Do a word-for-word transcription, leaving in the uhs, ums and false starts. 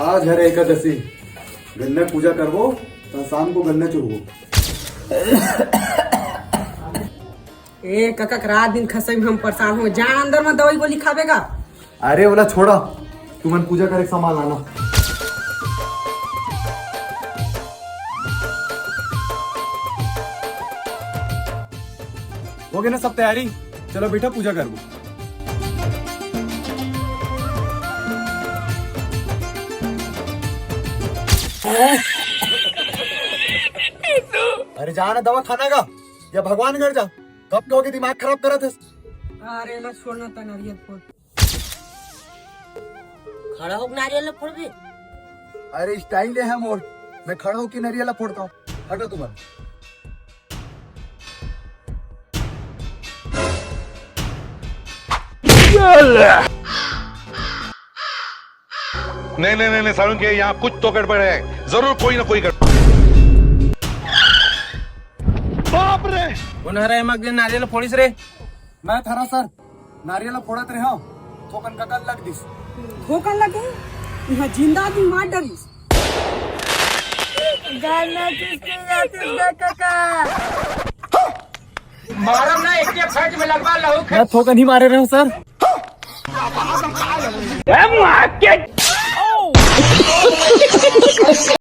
आज हरे एकादशी, गन्ना पूजा करबो, त शाम को गन्ना चुरबो। ए कका, रात दिन खसई में हम परेशान हो, जा अंदर में दवाई गोली खाबे गा। अरे ओला छोड़ा, तुमन पूजा करे के सामान लाना। हो गए ना सब तैयारी? चलो बेटा, पूजा करबो। अरे जा ना दवा खाना का, या भगवान घर जा। कब के होके दिमाग खराब करत हस? अरे ला छोड़ना त नरियल फोड़। खड़ा होके नारियल ला फोड़बे? अरे स्टाइल है मोर, मैं खड़ा होके नरियल ला फोड़ता हूँ। हटो तुमन। नहीं नहीं नहीं नहीं, सारुण के यहाँ कुछ तो गड़बड़ है, जरूर कोई ना कोई गड़बड़। बाप रे! उन्हरा एमा अगले नारियल फोड़िस रे। मैं थरा सर, नारियल फोड़त रहे हूँ, थोकन का कल लग दिस। थोकन लगे? यहाँ जिंदा आदमी मार डरिस। गाना किसके गातिस गा काका? मारम ना, एक के फट में लगवा लहू। मैं थोकन ही मारे रहे हूँ सर। ए माँ के